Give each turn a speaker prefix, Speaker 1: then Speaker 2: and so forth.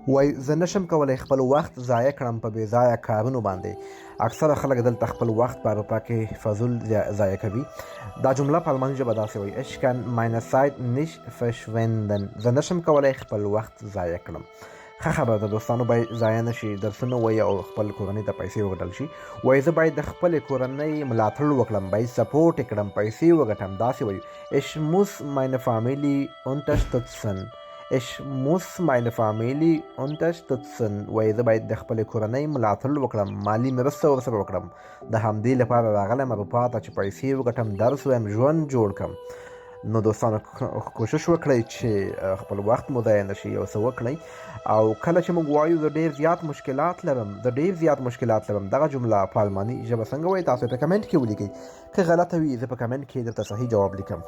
Speaker 1: وایي زه نشم کولی خپل وخت ضایع کړم په بې ځایه کارونو باندې. اکثره خلک دلته خپل وخت په اروپا کې فضول ضایع کوي. دا جمله په الماني ژبه داسې وایي، Ich kann meine Zeit nicht verschwenden. زه نشم کولی خپل وخت ضایع کړم. ښه خبره ده دوستانو، باید ضایع نه شي، درسونه ووایي او خپل کورنۍ ته پیسې وګټل شي. وایي زه باید د خپلې کورنۍ ملاتړ وکړم، باید سپورټ یې کړم، پیسې وګټم. داسې وایو، Ich muss meine Familie unterstützen. Ich muss meine Familie unterstützen. وایي زه باید د خپلې کورنۍ ملاتړ وکړم، مالي مرسته ورسره وکړم. د همدې لپاره راغلم اروپا ته چې پیسې وګټم، درس ووایم، ژوند جوړ کړم. نو دوستانو، کوشش وکړئ چې خپل وخت مو ضایع نه شي، یو څه وکړئ. او کله چې موږ وایو زه ډېر زیات مشکلات لرم، زه ډېر زیات مشکلات لرم، دغه جمله په الماني ژبه څنګه وایي؟ تاسو په کمنټ کې ولیکئ. که غلطه وي، زه په کمنټ کې درته صحیح جواب لیکم.